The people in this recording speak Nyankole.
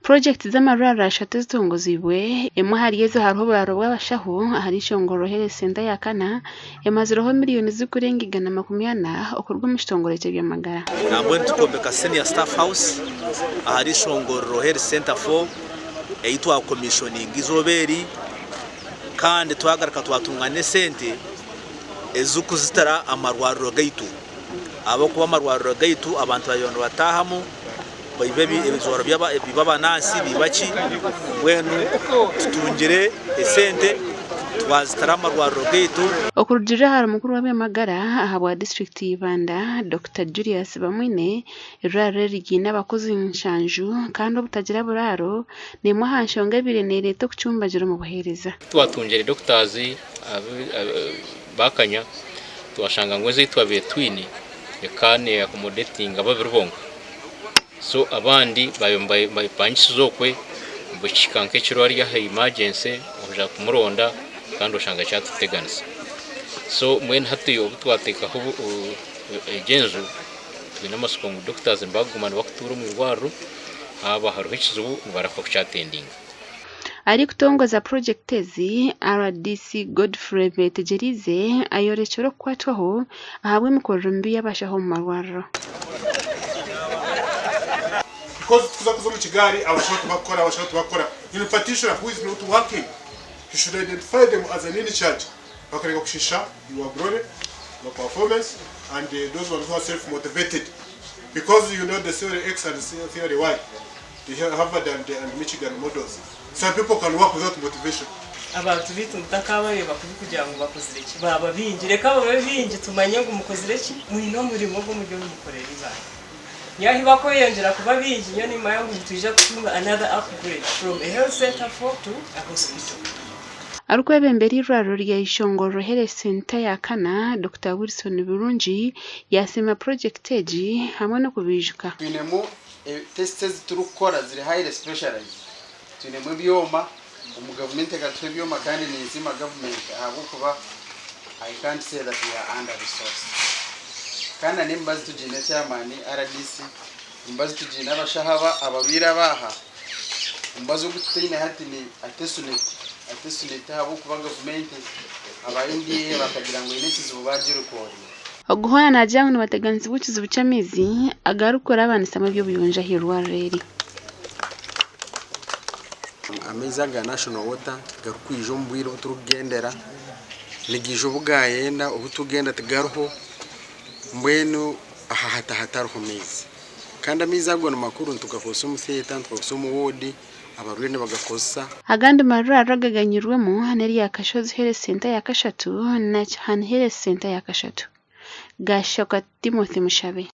Purojekiti z'amarwariro ashatu ezitongoziibwe, emwe ahari ezo hariho oburaaro bw'abashaho ahari Ishongororo Health Centre eya kana emazireho miriyoni zirikurenga 140 okuruga omu kitongore ky'eby'amagara. Nambwenu tukombeka Senior Staff House ahari Ishongororo Health Centre 4 ei twakomishoninga eizooba eri kandi twagaruka twatunga n'esente ezirikuzitira amarwariro gaitu ahabw'okuba amarwariro gaitu abantu bariyo nibataahamu baiba ebijwaro by'abanansi baiba ki mbwenu tutungire esente twazitira amarwariro gaitu. Okurugiirira ahari mukuru w'eby'amagara ahabwa disiturikiti ya Ibanda, Dokita Julius Bamwine, eirwariro eri riine abakozi nshanju kandi obutagira buraaro n'emwe aha nshonga ebaire neereeta okucumbagira omu buheereza. Twatungire doctors bakanya twashanga ngu ezi twabaire twine ekaba ne accommodatinga babiri bonka so abandi babaire nibabipangisiza okwe bukihika nk'ekiro ari aha emergency oija kumuronda kandi oshanga kyatuteganisa so mbwenu hati obu twatekaho egi enju twine amatsiko ngu doctors nibakuguma nibakutuura omu irwariro haaba hariho ekizibu nibarahuka kukyatendinga. Arikutongoza purojekiti ezi, RDC Godfrey Betegyereize ayorekire okukwatwaho ahabw'emikorere mibi y'abashaho omu marwariro. Because tukuza kuza omu kigaari abashaho tibakukora abashaho tibakukora in particular who is not working you should identify them as an in charge bakareka kushisha your glory your performance and those ones who are self motivated because you know the theory X and theory Y The Harvard and and Michigan models. Some people can work without motivation. Abantu baitu mutakabareeba kubi kugira ngu bakozire ki? Baaba baingi, reka babe baingi tumanye ngu mukozire ki? Mwine omurimo ogu muriyo nimukorera eibanga. Nyowe ahi bakweyongyera kuba baingi, nyowe nimanya ngu nitwija kutunga another upgrade from a health centre for to a hospital. Arikwebembera eirwariro rya Ishongororo Health Centre eya kana, Dokita Wilson Birungi yaasiima purojekiti egi hamwe n'okubaijuka. Twinemu Tests ezi turikukora ziri highly specialized. Twinemu ebyoma, omu gavumenti ekatuha ebyoma kandi ninsiima gavumenti ahabw'okuba I can't say that we are under resourced. Kandi na n'emibazi tugiine chairman, RDC, emibazi tugiine abashaho aba abarwaire aba aha, omubazi ogu tutaine hati ni artesunate, artesunate ahabw'okuba gavumenti aba NDA bakagira ngu eine ekizibu baagirikoringa. Ogu hoona naagira ngu nibateganisibwa ekizibu ky'amaizi agarikurabanisamu eby'obuyonjo ah'eirwariro eri. Amaizi aga National Water tigarikwija omu bwire obu turikugyendera, nigaija obu gayenda obu turikugyenda tigariho mbwenu aha hati hatariho maizi. Kandi amaizi ago ni makuru nitugakozesa omu theatre, nitugakozesa omu woodi, abarwaire nibagakozesa. Agandi marwariro agaganyirwemu n'erya Kashozi Health Centre ya kashatu na Kihani Health Centre ya kashatu. Gaashoka Timothy Mushabe.